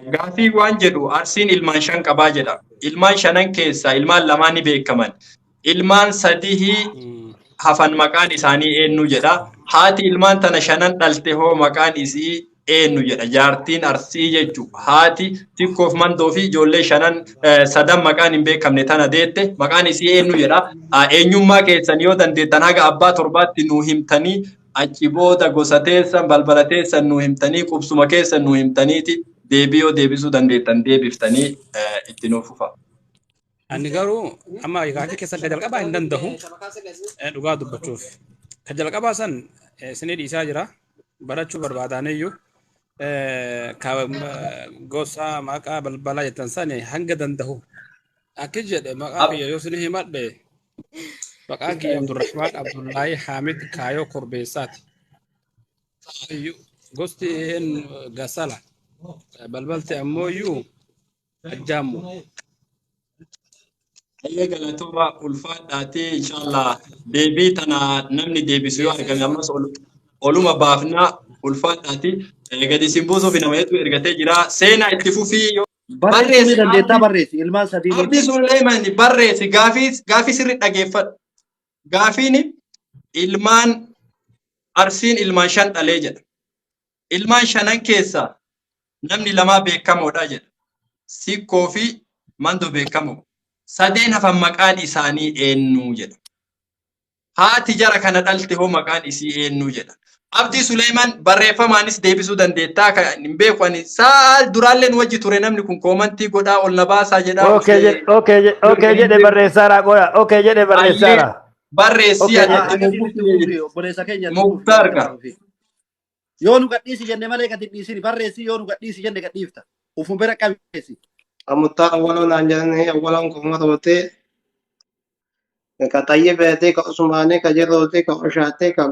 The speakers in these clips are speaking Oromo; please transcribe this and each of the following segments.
Gaafii waan jedhu Arsiin ilmaan shan qabaa jedha. Ilmaan shanan keessaa ilmaan lamaan ni beekaman. Ilmaan sadihii hafan maqaan isaanii eenyu jedha. Haati ilmaan tana shanan dhalte hoo maqaan isii eenyu jedha. Jaartiin Arsii jechu haati Sikkoof Mandoo fi ijoollee shanan sadan maqaan hin beekamne tana deette maqaan isii eenyu jedha. Eenyummaa keessan yoo dandeettan haga abbaa torbaatti nuu himtanii achi booda gosa teessan balbala teessan nuu himtanii qubsuma keessan nuu himtaniiti deebii yoo deebisuu dandeettan deebiftanii itti nuu fufa. Ani garuu amma gaafii keessan ka jalqabaa hin danda'u dhugaa dubbachuuf. Ka jalqabaa san isinii dhiisaa jira. Barachuu barbaadaaniyyuu ka gosa maqaa balbalaa jettan san hanga danda'u. Akki jedhe maqaa kiyya yoo isinii himadhe maqaan kiyya Abdurrahmaan Abdullaahi Haamid Kaayoo Korbeessaati. Gosti Gasala. Balbalti ammoo iyyuu Ajjaammu. Hayyee galatooma ulfaadhaatee inshallah deebii tana namni deebisu yoo argame ammas oluma baafnaa ulfaadhaati. Gadi isin buusuuf nama hedduu ergatee jira. Seenaa itti fufii yoo Barreessuu ni barreessi dandeettaa Abdii barreessi ilmaan sadiinuu. Abdii Suleyman barreessi gaafii gaafii sirri dhageeffadhu. Gaafiin ilmaan Arsiin ilmaan shan dhalee jedha. Ilmaan shanan keessaa namni lamaa beekamoodha jedha. Sikkoo fi Mando beekamoo. Sadeen hafan maqaan isaanii eenyu jedha. Haati jara kana dhalte hoo maqaan isii eenyu jedha. Abdii Suleyman barreeffamaanis deebisuu dandeettaa kan hin beeku ani sa'a duraallee nu wajji ture namni kun koomantii godhaa ol na baasaa jedhaa Okay jedhe okay jedhe okay jedhe barreessaara qoya okay jedhe Ayyee barreessaara. barreessii Okay ati jedhe. itti Akkasiin itti fufi obboleessa keenya itti fufi Muktaar ka. Yoo nu gadhiisi jenne malee gad hin dhiisini barreessi yoo nu gadhiisi jenne gadhiifta. Ufuma bira qabeessi. Amuttaa awwaloo naan jedhanii awwaloon kuma tootee ka xayyibeeti ka usmaanii ka jirruuti ka oshaati ka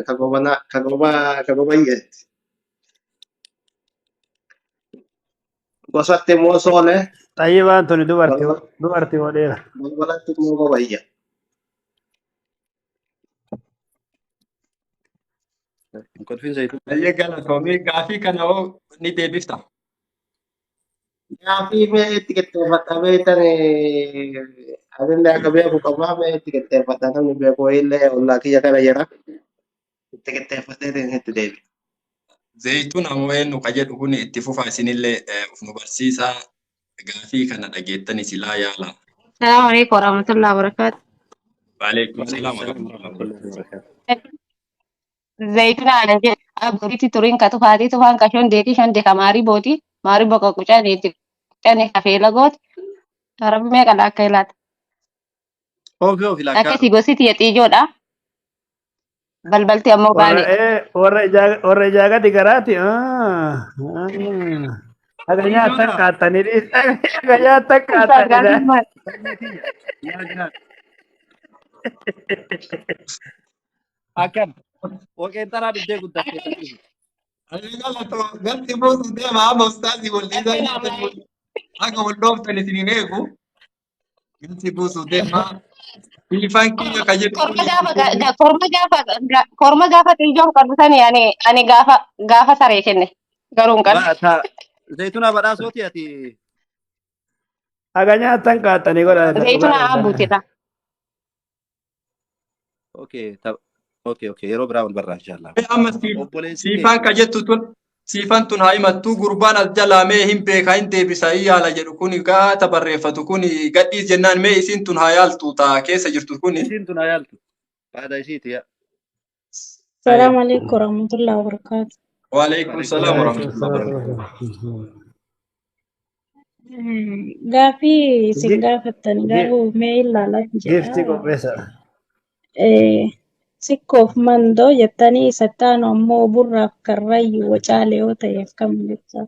ka gobanaa ka goba ka gobayyeeti. Gosatti immoo soole Xayyibaan tuni dubarti dubarti moo dhiira? balbalatti immoo gobayya. Hin kolfin zayituu. Ayyee galatoomii gaafii kana hoo ni deebifta. Gaafii mee itti qixxeeffadha beektan atillee akka beeku qabaa mee itti qixxeeffadha namni beeku illee ollaa kiyya kana jira itti qixxeeffadhee itti deebi. Zayituun ammoo eenyu ka jedhu kun itti fufa isinillee of nu barsiisaa gaafii kana dhageettani silaa yaala. Assalamu alaikum warahmatullahi wabarakatuh. Waalaikum salaam warahmatullahi wabarakatuh. Zayituna ana jedhe abbootii turiin ka tufaatii tufaan ka shondeeti shonde ka maarii booti maarii boqa qucaneeti qucane ka feela gooti rabbi meeqa la akka ilaata. Oofi oofi lakkaa. Akkasii gosi tiyya xiijoodha. Balbalti ammoo Warra baalee. warra ijaa warra ijaa gadi garaati. Haga nyaatan qaattanii haga nyaatan qaattanii. Sanyii tiyya. Yaa jiraatu. Akkan. Waqeen taraa dhuftee guddattee sanyii. Ayyee galatoo galti buusu deema amma ustaazii wal dhiisaa jirtan haga wal dhooftan isin hin eegu. Galti buusu deema. Siifan kiyya ka jedhu Korma kun gaafa korma gaafa korma gaafa xiyyoon qabdu sani ani ani gaafa gaafa saree kenne garuu hin qabne. Ba ta zayituna badhaasooti ati. Haga nyaatan qaattanii godha. Zayituna abuutidha. Okay ta okay okay yeroo biraa wal barraa inshallah. Amma Obboleessi kee siifan ka jettu tun siifan tun haa himattuu gurbaan as jalaa mee hin beeka hin deebisa hin yaala jedhu kun gaata barreeffatu kun gadhiis jennaan mee isiin tun haa yaaltu taa keessa jirtu kun. Isiin tun haa yaaltu. Baada isiiti yaa. Assalamu alaikum warahmatullahi wabarakatuh. Waalaikum salaam warahmatullahi wabarakatuh. Gaaffii isin gaafattan garuu mee ilaalaa Gifti jedha. qopheessa. Sikkoof mandoo jettanii isa taanu ammoo burraaf karrayyuu wacaale yoo ta'e akkam jechaa.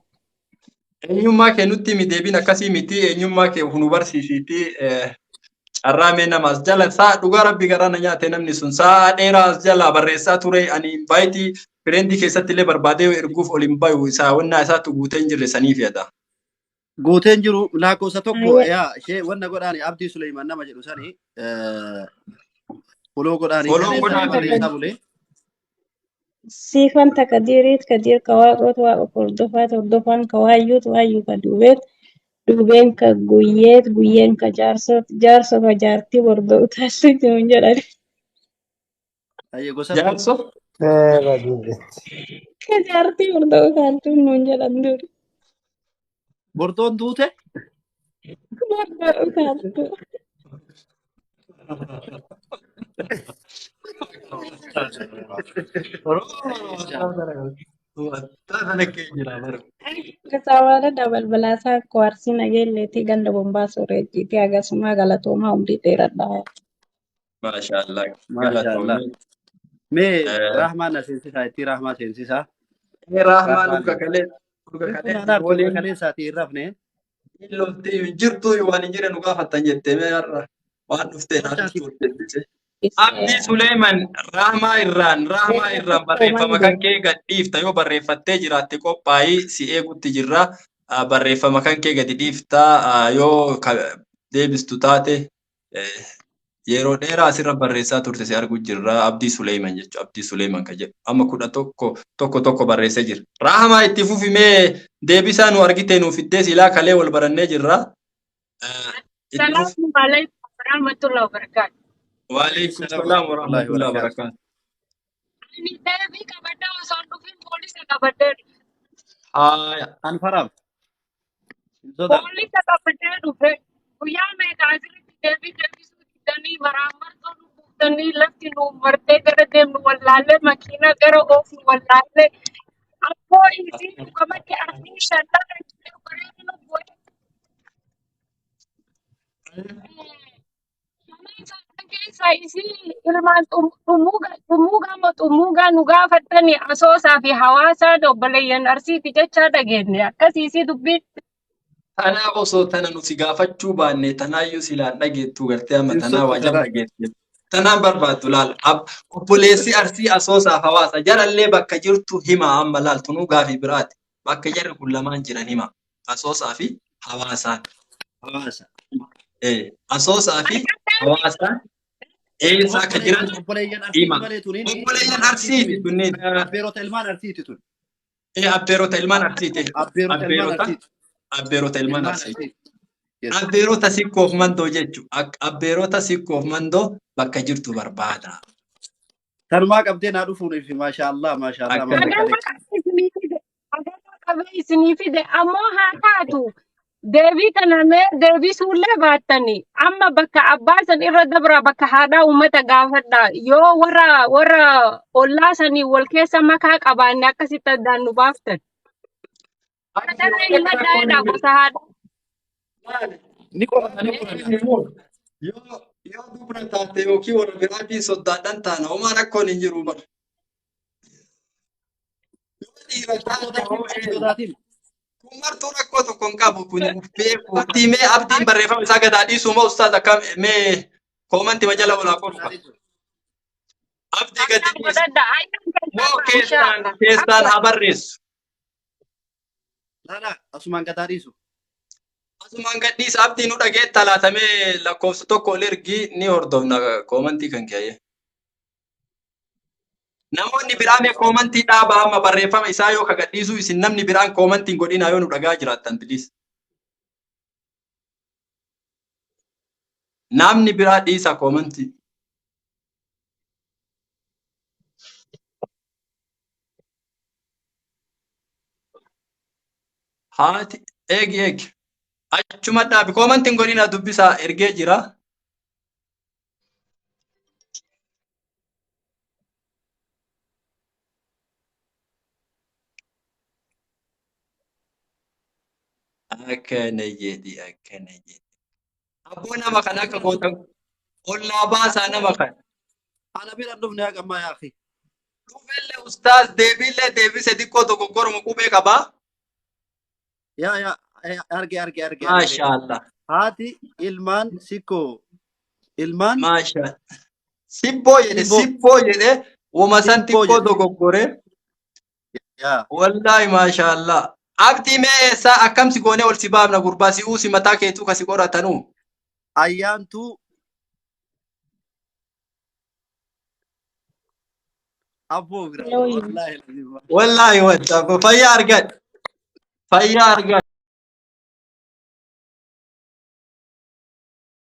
Eenyummaa kee nutti himi deebiin akkasii miti eenyummaa kee nu barsiisiiti carraa mee nama as jala saa dhugaa rabbi garaa na nyaate namni sun saa dheeraa as jala barreessaa ture ani invaayitii fireendii keessatti illee barbaadee erguuf ol hin bayu isaa wannaa isaatti guutee hin jirre saniif yaada. Guuteen jiru lakkoofsa tokko Ayyee. yaa ishee wanna godhaani Abdii Suleyman nama jedhu sani foloo godhaani Foloo kaleessa godhaa barreessaa bulee. Siifan ta Kadiiriit, Kadiir ka Waaqoot, Waaqo ka Hordofaat, Hordofaan ka Waayyuut, Waayyuu ka Duubeet, Duubeen ka Guyyeet, Guyyeen ka Jaarsoot, Jaarso ka Jaartii Bordoo utaaltu nuun jedhan. Ayyee gosa kun. Jaarso? Badii. Ka Jaartii Bordoo utaaltu nuun jedhan duri. Bordoon duute. Bordoo utaaltu. Gazaawwaadha balbalaasaa akkoo Arsii Nageelleetii ganda Bombaasoo Reejjiitii akkasuma galatoomaa umrii dheeradhaa. Maashaallah. Maashaallah. Galatoomii. Mee Rahmaan na seensisaa itti Rahmaa seensisaa. Rahmaan Rahmaan. urga kalee urga Reefu kalee naan aartu urga waliin kalee isaatii hin rafne. loltee hin jirtu waan hin jirre nu gaafattan jettee mee har'a waan dhuftee naa Gochaati. dhuftu jettise. Abdii Suleeman Rahmaa irraan barreeffama kan kee gad dhiifta yoo barreeffattee jiraatte qophaa'ii si eegutti jirra. Barreeffama kan kee gadi dhiifta yoo deebistu taate yeroo dheeraa asirra barreessaa turte si argu jirra. Abdii Suleeman jechuudha. Abdii Suleeman kan jedhu amma 11 tokko tokko barreessee jira. Rahmaa itti fufi mee deebisaa nu argite nuuf fiddee silaa kalee wal barannee jirra. Itti fufi. Salaamu alaikum warahmatullahi wabarakatuh. Waalaikum Salaam salaam warahmatullahi warahmatullahi wabarakaatu. wabarakatuh. Ani deebii qabadhee osoo hin dhufin poolisa qabadhee dhufe. Haaya. An faraam. Hin sodaanne. Poolisa qabadhee dhufe. Guyyaa meeqa asirratti deebii deebisuu diddanii maraamartoo nu buuftanii lafti nu martee gara deemnu wallaallee makiinaa gara oofnu wallaallee abboo isii dhugamatti Arsii shantarra jirtu bareedina bu'ee. Shanan sadan keessaa isii ilmaan dhumuugaa moo xumuugaa nu gaafattani Asoosaa fi hawaasaa obboleeyyan Arsiiti jechaa dhageenye akkasii isii dubbiin. Tanaa osoo tana nu si gaafachuu baanne tanaayyuu silaan dhageettu gartee amma Hin tanaa sottu waajab tanaa. dhageette. Tanaan barbaaddu laal. Obboleessi Arsii Asoosaaf hawaasa jarallee bakka jirtu hima amma laal tunuu gaafii biraati. Bakka jarri kun lamaan jiran hima. Asoosaa fi hawaasaan. Hawaasa. Asoosaa fi Argattan hawaasaan eessa akka jiran Obboleeyyan Arsiiti hima. malee tuniin Obboleeyyan ilmaan Arsiiti Arsiiti miti. kunneen. Abbeerota ilmaan Arsiiti tun. Abbeerota ilmaan Arsiiti. Abbeerota ilmaan Abbeerota Arsiiti. abbeerota ilmaan Ilmaan Arsiiti. Arsiiti. Yes. Abbeerota sikkoof mandoo jechuun abbeerota sikkoof mandoo bakka jirtu barbaada. Tanumaa qabdee naa dhufuun fi maashaallah maashaallah Akkana. maamma Sagantaa kalee. qabee isinii fide. Sagantaa qabee isinii fide. Ammoo haa taatu. Deebii kana mee deebisuullee baattani. Amma bakka abbaa san irra dabra bakka haadhaa uummata gaafadha. Yoo warra ollaa sanii wal keessa makaa qabaanne akkasitti addaan nu baaftan. Akki Kanarra waan hin rakkoon maddaa'edha hin jiru. gosa haadhaa. Maali? Ni qoranna ni qoranna. Yoo dubra taate yookiin warra biraatiin soddaadhaan taana homaa rakkoon hin jiru bara. Yoo dhiira taate hoo Hin eenyu? sodaatin. Kun martuu rakkoo tokko hin qabu kun beeku. Abdii mee abdiin barreeffama isaa gadaa dhiisuu moo ustaaz akkam mee koomantii majala olaa qoruka. Abdii gadi Akkaan dhiisu. godhadha. Ayyaan Moo keessarra keessaan inshaallah. keessaan Akka haa barreessu. Lala asumaan gadaa dhiisu. Asumaan gadhiisa abdii nu dhageetta laatamee lakkoofsa tokko ol ergi ni hordofna koomantii kan ka'e. Namoonni biraa mee koomantii dhaabaa amma barreeffama isaa yoo ka gadhiisuu isin namni biraan koomantiin godhinaa yoo nu dhagaa jiraattan bilis. Namni biraa dhiisa koomantii. Haati eegi eegi. Achuma dhaabi koomantiin godhinaa dubbisaa ergee jira. Akkana jedhi akkana jedhi. Abboo nama kana akka gootan ollaa baasaa nama kana. Ana bira hin dhufne haqa ammaa yaa akhi. Dhufellee ustaaz deebiillee deebise xiqqoo dogoggoruma qubee qabaa. Yaa yaa arge arge arge arge. Maashaallah. Haati ilmaan sikkoo ilmaan Maashaallah. Sibboo jedhe sibboo sibboo jedhe woma san sibboo xiqqoo jedhe. dogoggore. Yaa Wallaahi maashaallah. Abdii mee eessaa akkam si goonee ol si baafna gurbaa si uusi mataa keetuu kasi qoratanuu. ayyaantuu Abboo bira. Looyi. Wallaahi. Wallaahi wanta fayyaa argadhu. Fayyaa argadhu.